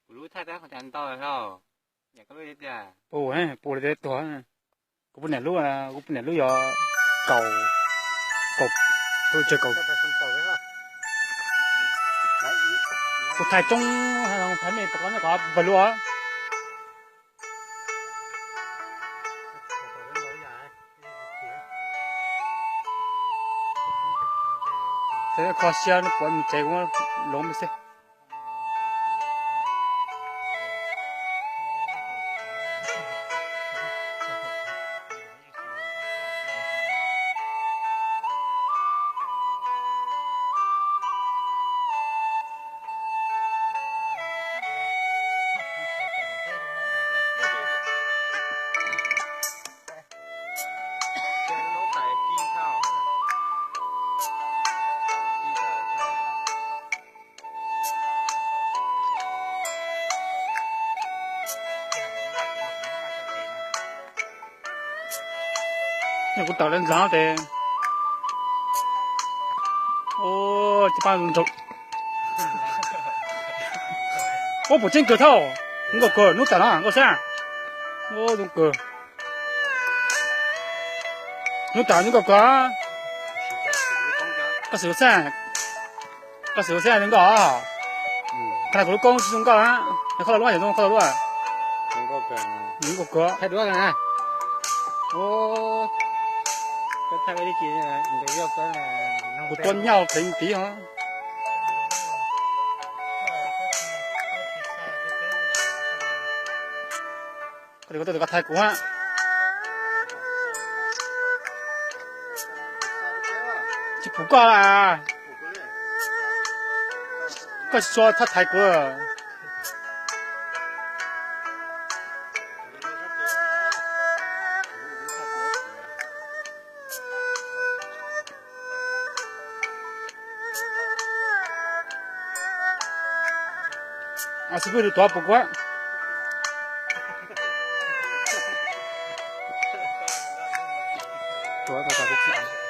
Kuv lub thaij tab qhov cas ntau hlo. Pus, pus li tuag. Kuv poj niam lub, kuv poj niam lub yog kaum, kaum, tsawg kaum. Kuv thaij coob, thaij me pom qhov npawg lub. Kho siab no puav mus tsev kuv lov xwb. Kuv tawm lawv ntxov tes. Ub, puas tseeb kawg thauj. Zoo nkauj kawg, hnub tawm no nkauj xwb. Ub, zoo kawg. Hnub tawm zoo nkauj kawg. Koj xwm xwb, koj xwm xwb zoo nkauj. Thaij kuv lub koob tsis zoo nkauj na. Koj lub, koj lub. Zoo nkauj kawg. Kuv tua nyaj pheev tiv os. Koj tuaj koj thaij kuv. Tsis pum koj. Koj tsis tshua thaij kuv. Xib fwb lwm tuav pum kuv. Tuav tau kuv txiv.